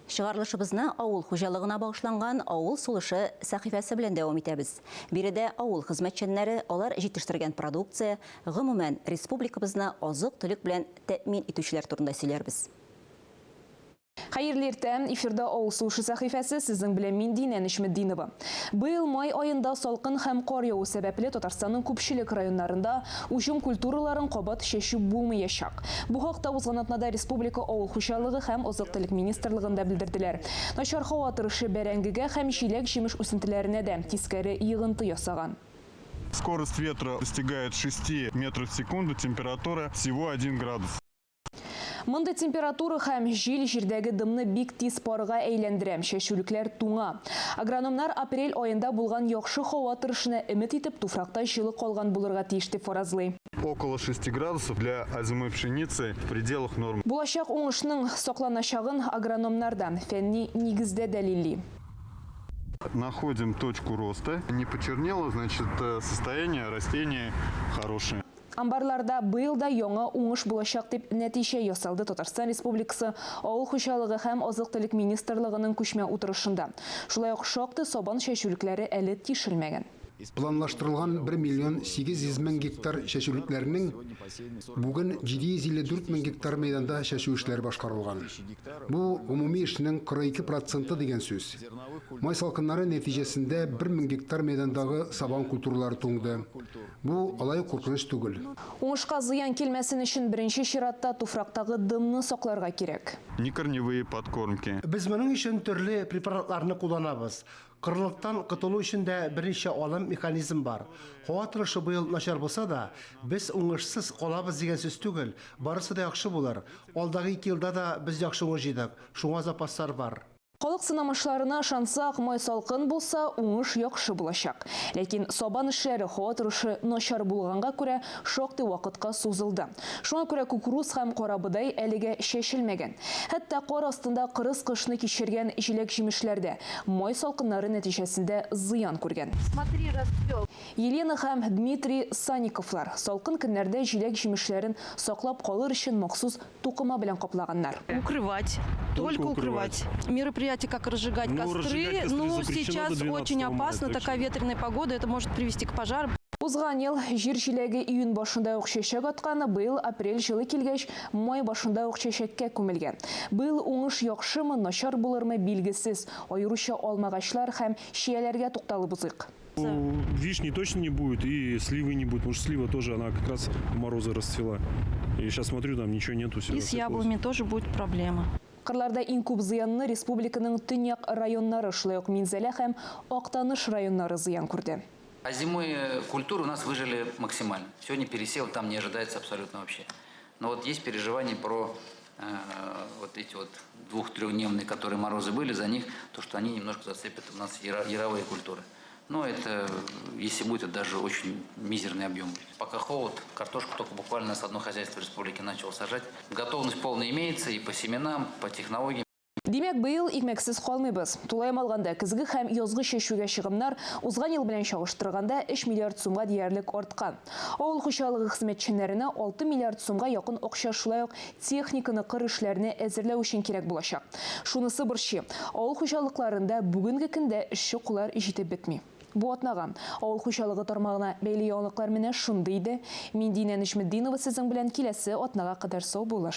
Чыгарылышыбызны авыл хуҗалыгына багышланган Авыл сулышы сәхифәсе белән дәвам итәбез. Биредә авыл хезмәтчәннәре, алар җитештергән продукция, гомумән, республикабызны азык-төлек белән тәэмин итүчеләр турында сөйләрбез. Хәерле иртә! Эфирда Авыл сулышы сәхифәсе, сезнең белән мин Динә Нечметдинова. Быел май аенда салкын һәм кар яву сәбәпле Татарстанның күпчелек районнарында уҗым культураларын кабат чәчү булмыячак. Бу хакта узган атнада республика Авыл хуҗалыгы һәм азык-төлек министрлыгында белдерделәр. Начар һава торышы бәрәңгегә һәм җиләк-җимеш үсентеләренә дә тискәре йогынты ясаган. Скорость ветра достигает 6 метров в секунду, температура всего 1 градус. Мондый температура һәм җил җирдәге дымны бик тиз парга әйләндерә, чәчүлекләр туңа. Агрономнар апрель аенда булган яхшы һава торышына өмет итеп, туфракта җылы калган булырга тиеш дип фаразлый. Около шести градусов для озимой пшеницы в пределах нормы. Булачак уңышның сакланачагын агрономнар да фәнни нигездә дәлилли. Находим точку роста. Не почернело, значит, состояние растения хорошее. Амбарларда быел да яңа уңыш булачак, дип нәтиҗә ясалды Татарстан Республикасы Авыл хуҗалыгы һәм азык-төлек министрлыгының күчмә утырышында. Шулай ук шактый сабан чәчүлекләре әле тишелмәгән. Планлаштырылган 1 миллион 800 мең гектар чәчүлекләрнең бүген 754 мең гектар мәйданда чәчү эшләре башкарылган. Бу, гомуми эшнең 42 проценты дигән сүз. Май салкыннары нәтиҗәсендә 1 мең гектар мәйдандагы сабан культуралары туңды. Бу алай ук куркыныч түгел. Уңышка зыян килмәсен өчен беренче чиратта туфрактагы дымны сакларга кирәк. Некорневые подкормки. Без моның өчен төрле препаратларны кулланабыз. Корылыктан котылу өчен дә берничә алым, механизм бар. Һава торышы быел начар булса да, без уңышсыз калабыз дигән сүз түгел, барысы да яхшы булыр. Алдагы ике елда да без яхшы уңыш җыйдык, шуңа запаслар бар. Халык сынамышларына ышансак, май салкын булса, уңыш яхшы булачак. Ләкин сабан эшләре һава торышы начар булганга күрә шактый вакытка сузылды. Шуңа күрә кукуруз һәм карабодай әлегә чәчелмәгән. Хәтта кар астында кырыс кышны кичергән җиләк-җимешләр дә май салкыннары нәтиҗәсендә зыян күргән. Смотри, расцвел. Елена һәм Дмитрий Санниковлар салкын көннәрдә җиләк-җимешләрен саклап калыр өчен махсус Тукыма белән каплаганнар. Укрывать. Только укрывать. Мероприятие, как разжигать Ну, костры, разжигать костры но запрещено сейчас до 12 очень мая, опасно, так такая что ветреная погода, это может привести к пожарам. Узган ел җир җиләге июнь башында ук чәчәк аткан, быел апрель җылы килгәч, май башында ук чәчәккә күмелгән. Быел уңыш яхшымы, начар булырмы, билгесез. Аеруча алмагачлар һәм чияләргә тукталып узыйк. Вишни точно не будет и сливы не будет, потому что слива тоже, она как раз в морозы расцвела. И сейчас смотрю, там ничего нету, все И с рассыпалось. яблонями тоже будет проблема. Кырларда иң күп зыянны республиканың төньяк районнары, шулай ук Минзәлә һәм Актаныш районнары зыян күрде. Озимые культуры у нас выжили максимально. Сегодня пересев там не ожидается абсолютно вообще. Но вот есть переживания про э, вот эти вот двух-трехдневные, которые морозы были, за них, то, что они немножко зацепят у нас яровые культуры. Но это, если будет, это даже очень мизерный объем будет. Пока холод, картошку только буквально с одно хозяйство республики начало сажать. Готовность полная имеется и по семенам, по технологиям. Димәк, быел икмәксез калмыйбыз. Тулаем алганда, көзге һәм язгы чәчүгә чыгымнар узган ел белән чагыштырганда 3 миллиард сумга диярлек арткан. Авыл хуҗалыгы хезмәтчәннәренә 6 миллиард сумга якын акча шулай ук техниканы кыр эшләренә әзерләү өчен кирәк булачак. Шунысы борчый, авыл хуҗалыкларында бүгенге көндә эшче куллар җитеп бетми. Бу атнага авыл хуҗалыгы тармагына бәйле яңалыклар менә шундый иде. Мин Динә Нөҗметдинова сезнең белән киләсе атнага кадәр саубуллашам.